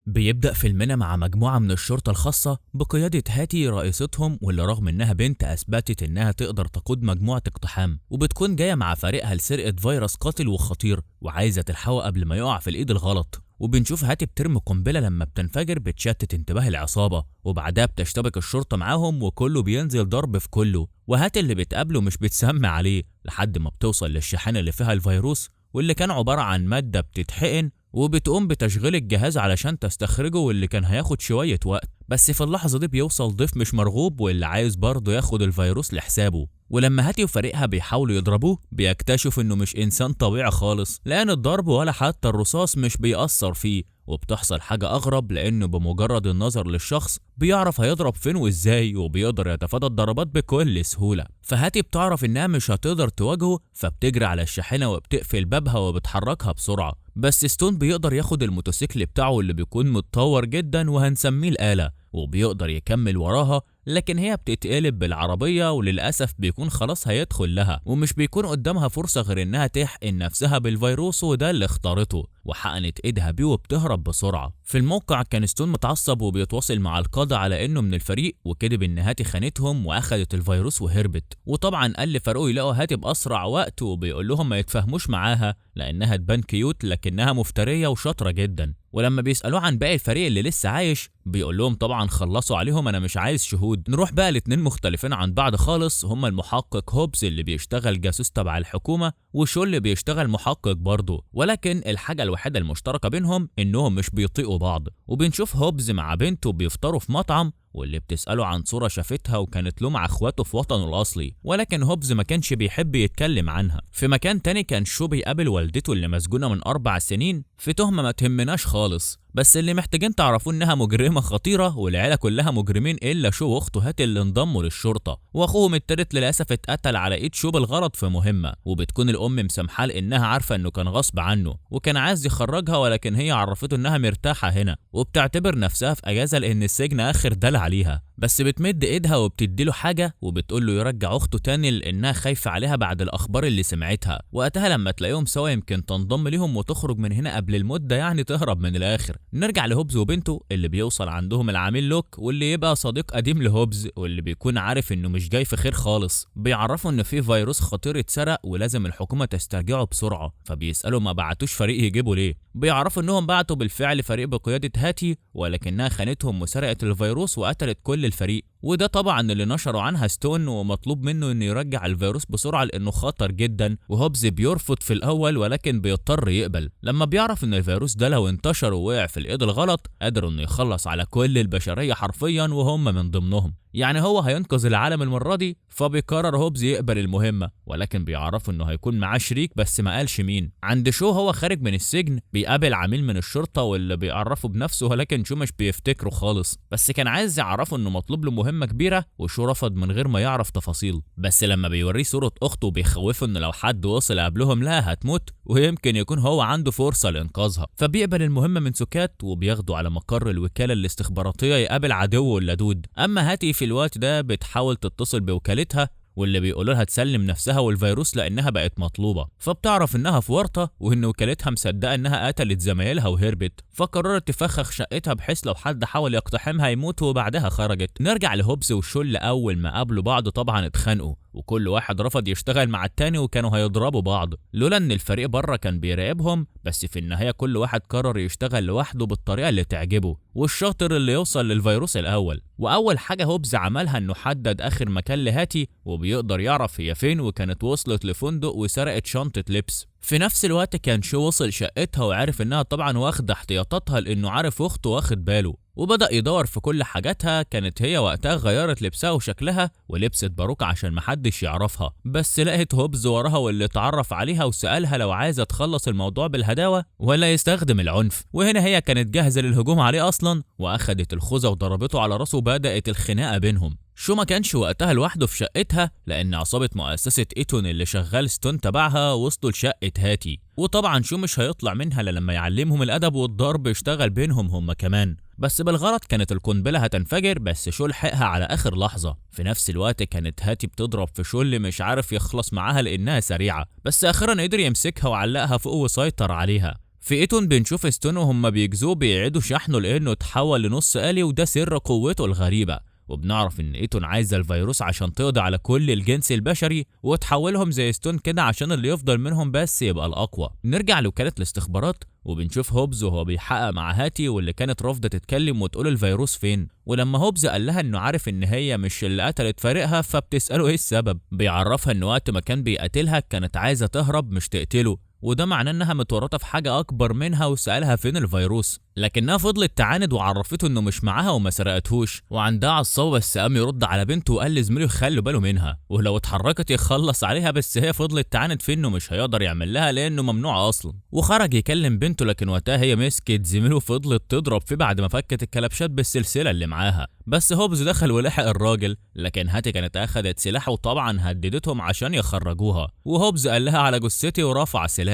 بيبدأ فيلمنا مع مجموعة من الشرطة الخاصة بقيادة هاتي رئيستهم، واللي رغم إنها بنت أثبتت إنها تقدر تقود مجموعة اقتحام، وبتكون جاية مع فريقها لسرقة فيروس قاتل وخطير وعايزة تلحقه قبل ما يقع في الإيد الغلط. وبنشوف هاتي بترمي قنبلة لما بتنفجر بتشتت انتباه العصابة، وبعدها بتشتبك الشرطة معاهم وكله بينزل ضرب في كله، وهاتي اللي بتقابله مش بتسمع عليه لحد ما بتوصل للشاحنة اللي فيها الفيروس، واللي كان عبارة عن مادة بتتحقن، وبتقوم بتشغيل الجهاز علشان تستخرجه، واللي كان هياخد شوية وقت. بس في اللحظة دي بيوصل ضيف مش مرغوب واللي عايز برضه ياخد الفيروس لحسابه، ولما هاتي وفريقها بيحاولوا يضربوه بيكتشف انه مش انسان طبيعي خالص، لان الضرب ولا حتى الرصاص مش بيأثر فيه. وبتحصل حاجة أغرب، لأنه بمجرد النظر للشخص بيعرف هيضرب فين وإزاي، وبيقدر يتفادى الضربات بكل سهولة. فهاتي بتعرف إنها مش هتقدر تواجهه، فبتجري على الشاحنة وبتقفل بابها وبتحركها بسرعة. بس ستون بيقدر ياخد الموتوسيكل بتاعه اللي بيكون متطور جدا وهنسميه الآلة، وبيقدر يكمل وراها، لكن هي بتتقلب بالعربية وللأسف بيكون خلاص هيدخل لها، ومش بيكون قدامها فرصة غير إنها تحقن نفسها بالفيروس، وده اللي اختارته، وحقنت إيدها بيه وبتهرب بسرعة. في الموقع كان ستون متعصب وبيتواصل مع القادة على إنه من الفريق، وكذب إن هاتي خانتهم وأخدت الفيروس وهربت. وطبعا قال لفريقه يلاقوا هاتي بأسرع وقت، وبيقول لهم ما يتفاهموش معاها لأنها تبان cute لكنها مفترية وشاطرة جدا. ولما بيسألوه عن باقي الفريق اللي لسه عايش بيقول لهم طبعا خلصوا عليهم، انا مش عايز شهود. نروح بقى الاتنين مختلفين عن بعض خالص، هما المحقق هوبز اللي بيشتغل جاسوس تبع الحكومة، وشو اللي بيشتغل محقق برضه، ولكن الحاجة الوحيدة المشتركة بينهم انهم مش بيطيقوا بعض. وبنشوف هوبز مع بنته بيفطروا في مطعم، واللي بتسأله عن صورة شافتها وكانت له مع اخواته في وطنه الأصلي، ولكن هوبز ما كانش بيحب يتكلم عنها. في مكان تاني كان شو بيقابل والدته اللي مسجونة من 4 سنين في تهمة ما تهمناش خالص، بس اللي محتاجين تعرفوه انها مجرمة خطيرة، والعيلة كلها مجرمين الا شو واخته هاتي اللي انضموا للشرطة، واخوهم التالت للاسف اتقتل على ايد شو بالغلط في مهمة، وبتكون الام مسامحاه لانها عارفة انه كان غصب عنه وكان عايز يخرجها، ولكن هي عرفته انها مرتاحة هنا وبتعتبر نفسها في اجازة لان السجن اخر دلع عليها. بس بتمد ايدها وبتديله حاجة وبتقول له يرجع اخته تاني لانها خايفة عليها بعد الاخبار اللي سمعتها. وقتها لما تلاقيهم سوا يمكن تنضم ليهم وتخرج من هنا قبل المدة، يعني تهرب من الاخر. نرجع لهوبز وبنته اللي بيوصل عندهم العميل لوك، واللي يبقى صديق قديم لهوبز واللي بيكون عارف انه مش جاي في خير خالص. بيعرفوا ان في فيروس خطير اتسرق ولازم الحكومة تسترجعه بسرعة، فبيسألوا ما بعتوش فريق يجيبه ليه. بيعرفوا انهم بعتوا بالفعل فريق بقيادة هاتي، ولكنها خانتهم وسرقت الفيروس وقتلت كل الفريق، وده طبعا اللي نشروا عنها ستون، ومطلوب منه انه يرجع الفيروس بسرعة لانه خطر جدا. وهوبز بيرفض في الاول ولكن بيضطر يقبل لما بيعرف ان الفيروس ده لو انتشر ووقع في الايد الغلط قادر انه يخلص على كل البشرية حرفيا وهم من ضمنهم، يعني هو هينقذ العالم المرة دي. فبيقرر هوبز يقبل المهمة، ولكن بيعرفوا انه هيكون معاه شريك بس ما قالش مين. عند شو هو خارج من السجن بيقابل عميل من الشرطة واللي بيعرفه بنفسه، ولكن شو مش بيفتكره خالص، بس كان عايز يعرفه انه مطلوب له مهمة كبيرة، وشو رفض من غير ما يعرف تفاصيل. بس لما بيوريه صورة اخته بيخوفه انه لو حد وصل قبلهم لا هتموت، ويمكن يكون هو عنده فرصة لإنقاذها. فبيقبل المهمة من سكات وبياخده على مقر الوكالة الاستخباراتية يقابل عدوه اللدود. اما هاتي في الوقت ده بتحاول تتصل بوكالتها واللي بيقولوا لها تسلم نفسها والفيروس لانها بقت مطلوبه، فبتعرف انها في ورطة وان وكالتها مصدقه انها قتلت زمايلها وهربت، فقررت تفخخ شقتها بحيث لو حد حاول يقتحمها يموت، وبعدها خرجت. نرجع لهوبز وشل اول ما قابلوا بعض طبعا اتخانقوا، وكل واحد رفض يشتغل مع التاني وكانوا هيضربوا بعض لولا ان الفريق بره كان بيراقبهم. بس في النهاية كل واحد قرر يشتغل لوحده بالطريقة اللي تعجبه، والشاطر اللي يوصل للفيروس الاول. واول حاجة هوبز عملها انه حدد اخر مكان لهاتي وبيقدر يعرف هي فين، وكانت وصلت لفندق وسرقت شنطه لبس. في نفس الوقت كان شو وصل شقتها وعرف انها طبعا واخده احتياطاتها لانه عارف اخته واخد باله، وبدأ يدور في كل حاجاتها. كانت هي وقتها غيرت لبسها وشكلها ولبست باروكة عشان محدش يعرفها، بس لقت هوبز وراها واللي اتعرف عليها وسألها لو عايزة تخلص الموضوع بالهداوة ولا يستخدم العنف، وهنا هي كانت جاهزة للهجوم عليه أصلا، وأخدت الخوذة وضربته على راسه وبدأت الخناقة بينهم. شو ما كانش وقتها لوحده في شقتها لأن عصابة مؤسسة إيتون اللي شغال ستون تبعها وصلوا لشقة هاتي، وطبعا شو مش هيطلع منها إلا لما يعلمهم الأدب والضرب يشتغل بينهم هم كمان. بس بالغلط كانت القنبلة هتنفجر، بس شو لحقها على آخر لحظة. في نفس الوقت كانت هاتي بتضرب في شو اللي مش عارف يخلص معاها لأنها سريعة، بس أخيرا قدر يمسكها وعلقها فوق وسيطر عليها. في في ايتون بنشوف ستون وهم بيجزوه بيعيدوا شحنه لانه اتحول لنص آلي، وده سر قوته الغريبة. وبنعرف ان ايتون عايزه الفيروس عشان تقضي على كل الجنس البشري وتحولهم زي ستون كده عشان اللي يفضل منهم بس يبقى الاقوى. نرجع لوكالة الاستخبارات وبنشوف هوبز وهو بيحقق مع هاتي واللي كانت رافضه تتكلم وتقول الفيروس فين. ولما هوبز قال لها انه عارف ان هي مش اللي قتلت فريقها فبتساله ايه السبب. بيعرفها ان وقت ما كان بيقتلها كانت عايزه تهرب مش تقتله، وده معناه انها متورطة في حاجة اكبر منها، وسالها فين الفيروس، لكنها فضلت تعاند وعرفته انه مش معاها وما سرقتهوش. وعندها عصابة، بس قام يرد على بنته وقال لزميله يخلوا باله منها ولو اتحركت يخلص عليها، بس هي فضلت تعاند في انه مش هيقدر يعمل لها لانه ممنوع اصلا. وخرج يكلم بنته، لكن وقتها هي مسكت زميله وفضلت تضرب فيه بعد ما فكت الكلبشات بالسلسلة اللي معاها. بس هوبز دخل ولحق الراجل، لكن هاتي كانت اخدت سلاحه وطبعا هددتهم عشان يخرجوها، وهوبز قال لها على جثتي ورفع سلاحه.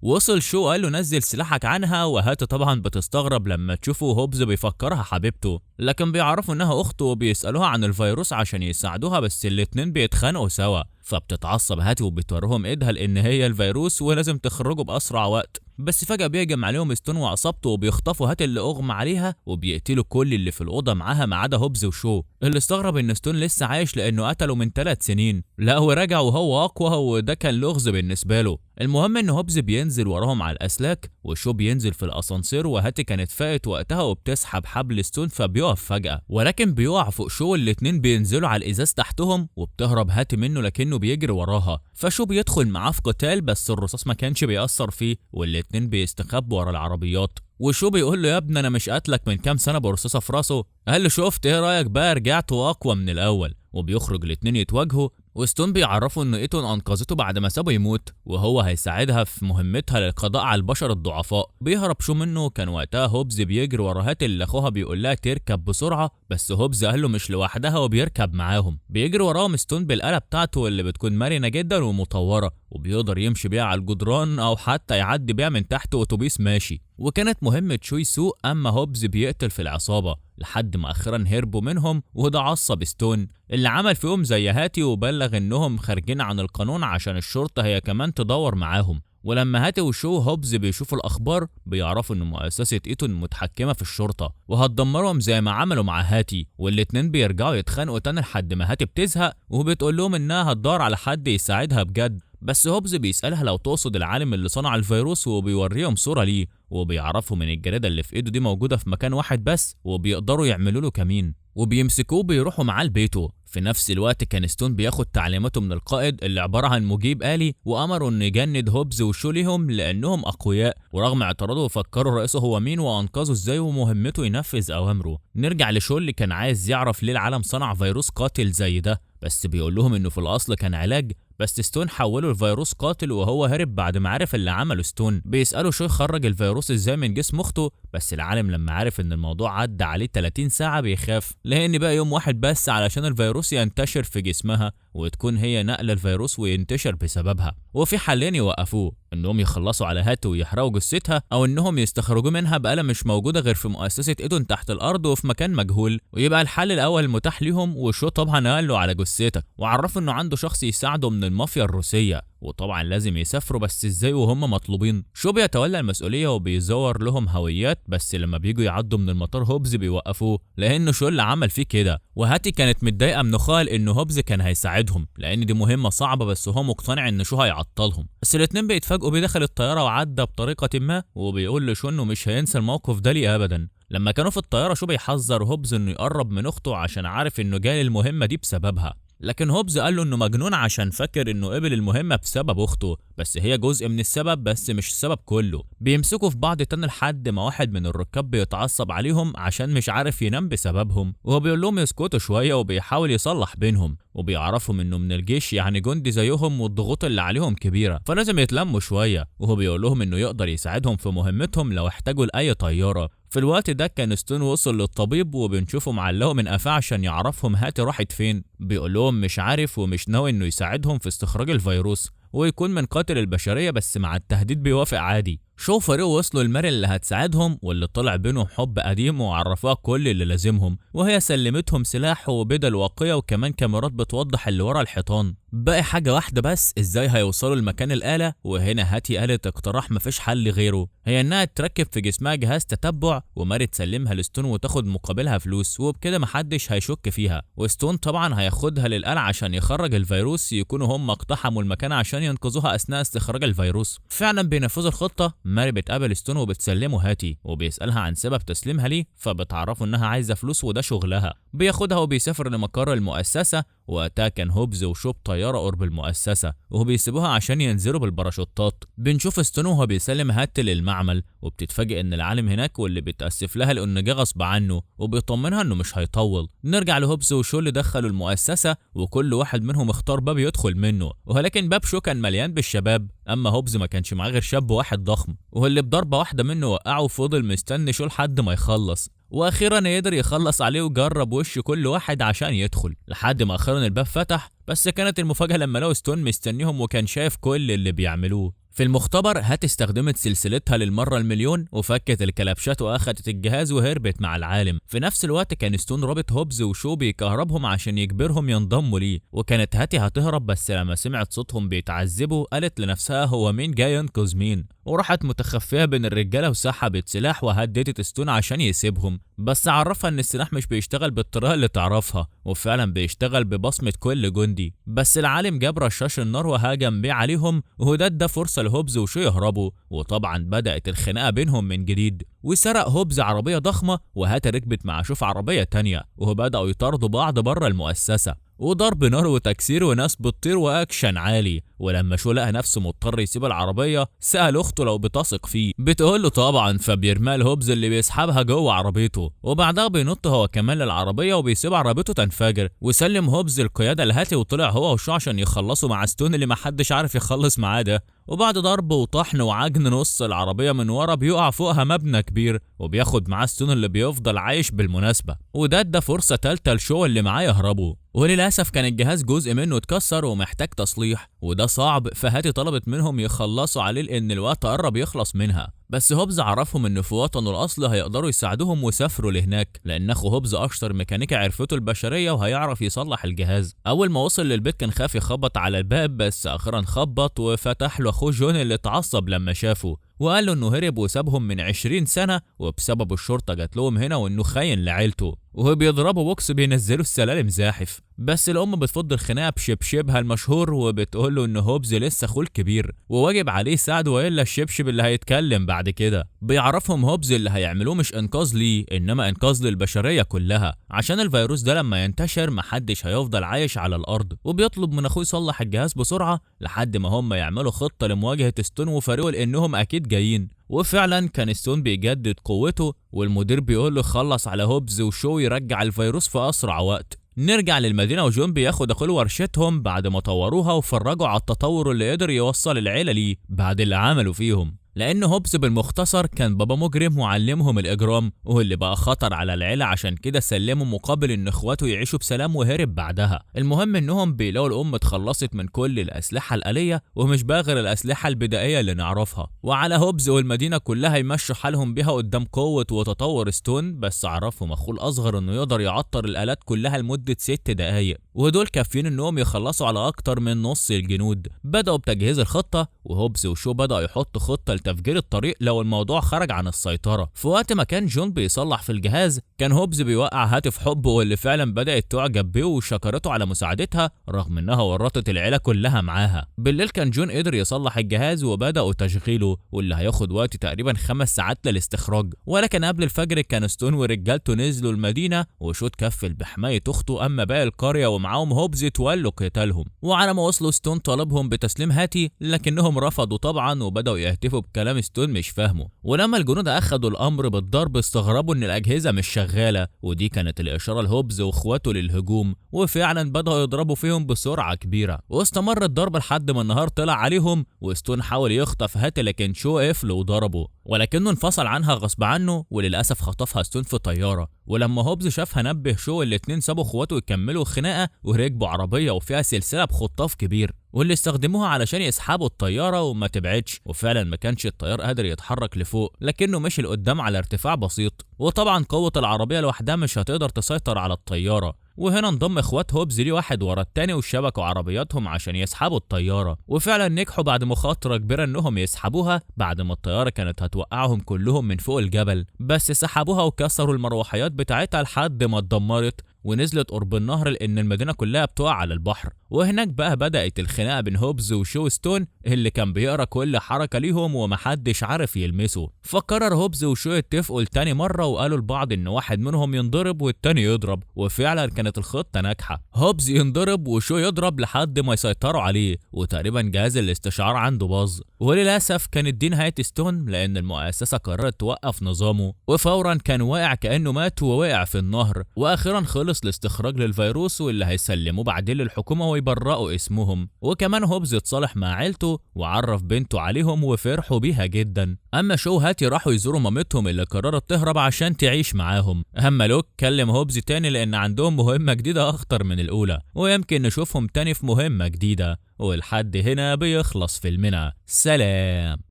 وصل شو قال له نزل سلاحك عنها، وهاتي طبعا بتستغرب لما تشوفه هوبز بيفكرها حبيبته، لكن بيعرفوا انها اخته وبيسالوها عن الفيروس عشان يساعدوها، بس الاتنين بيتخانقوا سوا. فبتتعصب هاتي وبتوريهم ايدها لان هي الفيروس ولازم تخرجه باسرع وقت. بس فجأة بيهجم عليهم ستون وعصابته وبيخطفوا هاتي اللي اغمى عليها وبيقتلوا كل اللي في الاوضة معاها ما عدا هوبز وشو، اللي استغرب ان ستون لسه عايش لانه قتله من 3 سنين، لا هو رجع وهو اقوى، وده كان لغز بالنسبة له. المهم ان هوبز بينزل وراهم على الاسلاك وشو بينزل في الاسانسير، وهاتي كانت فاقت وقتها وبتسحب حبل ستون فبيقف فجأة، ولكن بيقع فوق شو، الاتنين بينزلوا على الازاز تحتهم وبتهرب هاتي منه لكنه بيجري وراها، فشو بيدخل معاه في قتال بس الرصاص ما كانش بيأثر فيه، والاتنين بيستخبوا ورا العربيات. وشو بيقول له يا ابني انا مش قاتلك من كام سنة برصاصه في راسه؟ قال له شفت ايه رايك بقى رجعت واقوى من الاول. وبيخرج الاتنين يتواجهوا، وستون بيعرفوا ان ايتون انقذته بعد ما سابه يموت وهو هيساعدها في مهمتها للقضاء على البشر الضعفاء. بيهرب شو منه، كان وقتها هوبز بيجري ورا هاتي اللي اخوها بيقول لها تركب بسرعة، بس هوبز قال له مش لوحدها وبيركب معاهم. بيجري وراهم ستون بالآلة بتاعته اللي بتكون مرنه جدا ومطوره، وبيقدر يمشي بيها على الجدران او حتى يعدي بيها من تحت اتوبيس ماشي. وكانت مهمة شو يسوق، اما هوبز بيقتل في العصابة لحد ما اخيرا هربوا منهم، وده عصب ستون اللي عمل فيهم زي هاتي وبلغ انهم خارجين عن القانون عشان الشرطة هي كمان تدور معاهم. ولما هاتي وشو هوبز بيشوفوا الاخبار بيعرفوا ان مؤسسة ايتون متحكمه في الشرطة وهتدمرهم زي ما عملوا مع هاتي، والاتنين بيرجعوا يتخانقوا تاني لحد ما هاتي بتزهق وبتقول لهم انها هتدور على حد يساعدها بجد. بس هوبز بيسألها لو تقصد العالم اللي صنع الفيروس وبيوريهم صورة ليه، وبيعرفوا من الجريدة اللي في ايده دي موجودة في مكان واحد بس وبيقدروا يعملوا له كمين، وبيمسكوه بيروحوا معاه لبيته. في نفس الوقت كان ستون بياخد تعليماته من القائد اللي عبارة عن مجيب آلي، وأمره انه يجند هوبز وشو ليهم لأنهم أقوياء، ورغم اعتراضه فكروا رئيسه هو مين وأنقذه ازاي ومهمته ينفذ أوامره. نرجع لشو اللي كان عايز يعرف ليه العالم صنع فيروس قاتل زي ده، بس بيقول لهم انه في الأصل كان علاج، بس ستون حوله الفيروس قاتل وهو هرب بعد ما عرف اللي عمله ستون. بيسأله شو يخرج الفيروس ازاي من جسم اخته، بس العالم لما عرف ان الموضوع عدى عليه 30 ساعة بيخاف، لان بقى يوم واحد بس علشان الفيروس ينتشر في جسمها وتكون هي نقل الفيروس وينتشر بسببها. وفي حلين يوقفوه، انهم يخلصوا على هاتي ويحرقوا جثتها، او انهم يستخرجوا منها بآلة مش موجودة غير في مؤسسة ايتون تحت الارض وفي مكان مجهول، ويبقى الحل الاول متاح ليهم. وشو طبعا قال له على جثتك، وعرفوا انه عنده شخص يساعده من المافيا الروسية، وطبعا لازم يسافروا بس ازاي وهم مطلوبين. شو بيتولى المسؤولية وبيزور لهم هويات، بس لما بيجوا يعدوا من المطار هوبز بيوقفوه لانه شو اللي عمل فيه كده. وهاتي كانت متضايقة من خال انه هوبز كان هيساعدهم لان دي مهمة صعبة، بس هو مقتنع ان شو هيعطلهم. بس الاتنين بيتفاجئوا بيه دخل الطيارة وعدى بطريقة ما، وبيقول لشو انه مش هينسى الموقف ده ليه ابدا. لما كانوا في الطيارة شو بيحذر هوبز انه يقرب من اخته عشان عارف انه جاي المهمة دي بسببها، لكن هوبز قال له انه مجنون عشان فاكر انه قبل المهمة بسبب اخته، بس هي جزء من السبب بس مش السبب كله. بيمسكوا في بعض تاني لحد ما واحد من الركاب بيتعصب عليهم عشان مش عارف ينام بسببهم، وهو بيقول لهم يسكتوا شوية وبيحاول يصلح بينهم، وبيعرفهم انه من الجيش يعني جندي زيهم والضغوط اللي عليهم كبيرة فلازم يتلموا شوية، وهو بيقول لهم انه يقدر يساعدهم في مهمتهم لو احتاجوا لاي طيارة. في الوقت ده كان ستون وصل للطبيب وبنشوفه معلقه من قفاه عشان يعرفهم هاتي راحت فين. بيقول لهم مش عارف ومش ناوي انه يساعدهم في استخراج الفيروس ويكون من قاتل البشرية، بس مع التهديد بيوافق عادي. شو فريقه وصلوا لماري اللي هتساعدهم، واللي طلع بينهم حب قديم وعرفوها كل اللي لازمهم، وهي سلمتهم سلاح وبدل واقية وكمان كاميرات بتوضح اللي ورا الحيطان. باقي حاجة واحدة بس، ازاي هيوصلوا لمكان الآلة؟ وهنا هاتي قالت اقتراح مفيش حل غيره، هي انها تركب في جسمها جهاز تتبع وماري تسلمها لستون وتاخد مقابلها فلوس، وبكده محدش هيشك فيها. وستون طبعا هياخدها للآلة عشان يخرج الفيروس، يكونوا هم اقتحموا المكان عشان ينقذوها اثناء استخراج الفيروس. فعلا بينفذوا الخطة. ماري بتقابل ستون وبتسلمه هاتي، وبيسألها عن سبب تسليمها ليه، فبتعرفه انها عايزة فلوس وده شغلها. بياخدها وبيسافر لمقر المؤسسة. وقتها كان هوبز وشو بطيارة قرب المؤسسة، وبيسيبوها عشان ينزلوا بالباراشوتات. بنشوف ستون وهو بيسلم هاتي للمعمل، وبتتفاجئ ان العالم هناك واللي بتأسف لها لانه جه غصب عنه، وبيطمنها انه مش هيطول. نرجع لهوبز وشو اللي دخلوا المؤسسة، وكل واحد منهم اختار باب يدخل منه، ولكن باب شو كان مليان بالشباب، اما هوبز ما كانش معاه غير شاب واحد ضخم، واللي بضربة واحدة منه وقعه وفضل مستني شو لحد ما يخلص. واخيرا يقدر يخلص عليه وجرب وش كل واحد عشان يدخل، لحد ما اخيرا الباب فتح. بس كانت المفاجأة لما لقوا ستون مستنيهم وكان شايف كل اللي بيعملوه. في المختبر هاتي استخدمت سلسلتها للمرة المليون وفكت الكلبشات واخدت الجهاز وهربت مع العالم. في نفس الوقت كان ستون رابط هوبز وشو بيكهربهم عشان يجبرهم ينضموا ليه، وكانت هاتي هتهرب بس لما سمعت صوتهم بيتعذبوا قالت لنفسها هو مين جاي ينقذ مين، وراحت متخفية بين الرجالة وسحبت سلاح وهددت ستون عشان يسيبهم، بس عرفها ان السلاح مش بيشتغل بالطريقة اللي تعرفها، وفعلا بيشتغل ببصمة كل جندي. بس العالم جاب رشاش النار وهاجم بيه عليهم، وده ادى فرصة لهوبز وشو يهربوا، وطبعا بدأت الخناقة بينهم من جديد. وسرق هوبز عربية ضخمة وهاتي ركبت مع شو في عربية تانية، وبدأوا يطاردوا بعض بره المؤسسة، وضرب نار وتكسير وناس بتطير واكشن عالي. ولما شو لقى نفسه مضطر يسيب العربية سأل اخته لو بتثق فيه، بتقول له طبعا، فبيرميها لهوبز اللي بيسحبها جوه عربيته، وبعدها بينط هو كمان للعربية وبيسيب عربيته تنفجر. وسلم هوبز القيادة لهاتي وطلع هو وشو عشان يخلصوا مع ستون اللي محدش عارف يخلص معاه ده. وبعد ضرب وطحن وعجن نص العربية من ورا بيقع فوقها مبنى كبير، وبياخد معاه ستون اللي بيفضل عايش بالمناسبة، وده ادى فرصة تالتة لشو اللي معاه يهربوا. وللأسف كان الجهاز جزء منه اتكسر ومحتاج تصليح، وده صعب، فهاتي طلبت منهم يخلصوا عليه لأن الوقت قرب يخلص منها. بس هوبز عرفهم ان في وطنه الاصل هيقدروا يساعدوهم وسافروا لهناك، لان اخو هوبز اشطر ميكانيكا عرفته البشرية وهيعرف يصلح الجهاز. اول ما وصل للبيت كان خاف يخبط على الباب، بس اخيرا خبط وفتح له اخوه جون اللي اتعصب لما شافه، وقال له انه هرب وسابهم من 20 سنة وبسبب الشرطة جات لهم هنا وانه خاين لعيلته، وهو بيضربه بوكس بينزلوا السلالم زاحف. بس الام بتفض الخناقة بشبشبها المشهور وبتقول له ان هوبز لسه اخوه الكبير وواجب عليه يساعده والا الشبشب اللي هيتكلم بعد كده. بيعرفهم هوبز اللي هيعملوه مش انقاذ ليه انما انقاذ للبشرية كلها، عشان الفيروس ده لما ينتشر محدش هيفضل عايش على الارض. وبيطلب من اخوه يصلح الجهاز بسرعة لحد ما هم يعملوا خطه لمواجهة ستون وفريقه لانهم اكيد جايين. وفعلا كان ستون بيجدد قوته، والمدير بيقول له خلص على هوبز وشو يرجع الفيروس في اسرع وقت. نرجع للمدينة وجون بياخد اخوه ورشتهم بعد ما طوروها وفرجوا على التطور اللي قدر يوصل العيلة ليه بعد اللي عملوا فيهم، لأن هوبز بالمختصر كان بابا مجرم وعلمهم الإجرام واللي بقى خطر على العيلة، عشان كده سلموا مقابل إن إخواته يعيشوا بسلام وهرب بعدها. المهم إنهم بيلاقوا الأم اتخلصت من كل الأسلحة الآلية ومش بقى غير الأسلحة البدائية اللي نعرفها، وعلى هوبز والمدينة كلها يمشوا حالهم بيها قدام قوة وتطور ستون. بس عرفهم أخوه الأصغر إنه يقدر يعطر الآلات كلها لمدة 6 دقايق، ودول كافيين إنهم يخلصوا على أكتر من نص الجنود. بدأوا بتجهيز الخطة، وهوبز وشو بدأوا يحطوا خطة تفجير الطريق لو الموضوع خرج عن السيطرة. في وقت ما كان جون بيصلح في الجهاز كان هوبز بيوقع هاتف حبه واللي فعلا بدأت تعجب بيه وشكرته على مساعدتها رغم انها ورطت العيلة كلها معاها. بالليل كان جون قدر يصلح الجهاز وبدأوا تشغيله واللي هياخد وقت تقريبا 5 ساعات للاستخراج، ولكن قبل الفجر كان ستون ورجالته نزلوا المدينة وشو تكفل بحماية اخته، اما باقي القرية ومعاهم هوبز تولوا قتالهم. وعلى ما وصلوا ستون طالبهم بتسليم هاتي لكنهم رفضوا طبعا وبدأوا يهتفوا كلام ستون مش فاهمه. ولما الجنود اخدوا الامر بالضرب استغربوا ان الاجهزة مش شغالة، ودي كانت الاشارة لهوبز واخواته للهجوم، وفعلا بداوا يضربوا فيهم بسرعة كبيرة، واستمر الضرب لحد ما النهار طلع عليهم. وستون حاول يخطف هاتي لكن شو قفل وضربه، ولكنه انفصل عنها غصب عنه وللاسف خطفها ستون في طيارة. ولما هوبز شافها نبه شو، الاتنين سابوا اخواته يكملوا الخناقة وركبوا عربية وفيها سلسلة بخطاف كبير. واللي استخدموها علشان يسحبوا الطيارة وما تبعدش. وفعلا ما كانش الطيار قادر يتحرك لفوق، لكنه مشي لقدام على ارتفاع بسيط، وطبعا قوة العربية لوحدها مش هتقدر تسيطر على الطيارة. وهنا انضم اخوات هوبز ليه واحد ورا التاني وشبكوا عربياتهم عشان يسحبوا الطيارة، وفعلا نجحوا بعد مخاطره كبيرة انهم يسحبوها بعد ما الطيارة كانت هتوقعهم كلهم من فوق الجبل، بس سحبوها وكسروا المروحيات بتاعتها لحد ما اتدمرت ونزلت قرب النهر لان المدينة كلها بتقع على البحر. وهناك بقى بدات الخناقة بين هوبز وشو ستون اللي كان بيقرا كل حركة ليهم ومحدش عارف يلمسه. فقرر هوبز وشو يتفقوا لتاني مرة وقالوا لبعض ان واحد منهم ينضرب والتاني يضرب، وفعلا كانت الخطة ناجحة، هوبز ينضرب وشو يضرب لحد ما يسيطروا عليه، وتقريبا جهاز الاستشعار عنده باظ. وللاسف كانت دي نهاية ستون لان المؤسسة قررت توقف نظامه، وفورا كان واقع كانه مات ووقع في النهر. واخيرا خلص الاستخراج للفيروس واللي هيسلموه بعدين للحكومة ويبرئوا اسمهم. وكمان هوبز اتصالح مع عيلته وعرف بنته عليهم وفرحوا بيها جدا. اما شو هاتي راحوا يزوروا مامتهم اللي قررت تهرب عشان تعيش معاهم. اما لوك كلم هوبز تاني لان عندهم مهمة جديدة اخطر من الاولى، ويمكن نشوفهم تاني في مهمة جديدة. ولحد هنا بيخلص فيلمنا. سلام.